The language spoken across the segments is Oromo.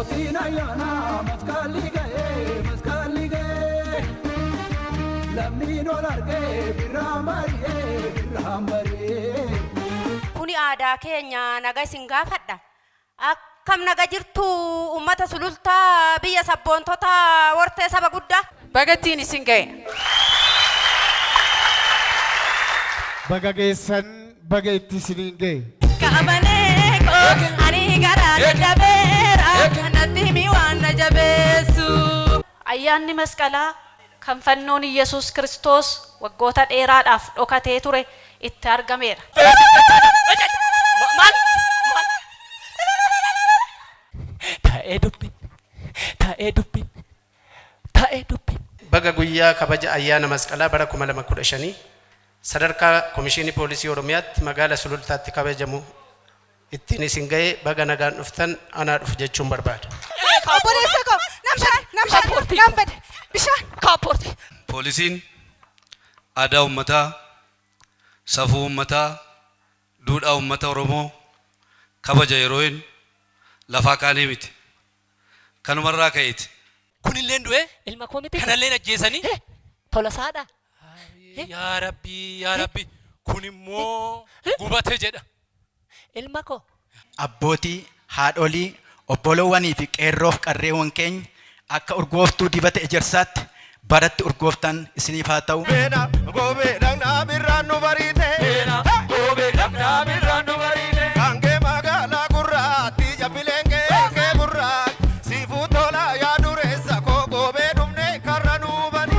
Mootiin ayyaanaa masqalli ga'ee masqalli ga'ee lammiin ol argee birraan bari'ee birraan bari'ee. Kuni aadaa keenya naga isin gaafadha. Akkam naga jirtu uummata Sulultaa biyya sabboontota wartee saba guddaa. Baga ittiin isin ga'e. Baga geessan, baga itti isiniin ga'e. Qabanee koo ani garaa dadhabeera natti himi waan na jabeessu. Ayyaanni Masqalaa kan fannoon Iyyasuus Kiristoos waggoota dheeraadhaaf dhokatee ture itti argameedha. Maal? Maal? Taa'ee dubbi. Taa'ee dubbi. Taa'ee dubbi. Baga guyyaa kabaja ayyaana Masqalaa bara 2015 sadarkaa Komishinii Poolisii Oromiyaatti magaala Sulultaatti kabajamu ittiin isin ga'e, baga nagaan dhuftan, anaa dhufu jechuun barbaada. Obboleessa koo, nan bade, nan bade, nan bade, bishaan. Kaappoortii. Poolisiin aadaa uummataa, safuu uummataa, duudhaa uummata Oromoo kabaja yeroo hin lafaa kaanee miti. Kanumarraa ka'eeti. Kunilleen du'ee Ilma koo miti. Kanalleen ajjeesanii. Tolasaadha. Yaa Rabbii, yaa Rabbii, kun immoo gubate jedha. Ilma koo. Abbootii, haadholii, obbolowwanii fi qeerroof qarreewwan keenya akka urgooftuu dibata ejersaatti baratti urgooftan isiniif haa ta'u. Goobee dhaqnaa birraan nu bariite. Goobee dhaqnaa birraan nu bariite. Kaangee magaalaa gurraatti jabbileen keekee gurraatti. Siifuu tolaa yaa dureessa koo, goobee dhufne karra nuu bani.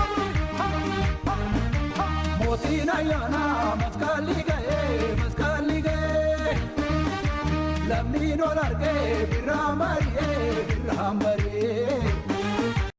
Mootiin ayyaanaa masqalli ga'ee masqalli ga'ee lammiin ol argee birraan bari'ee birraan bari'ee.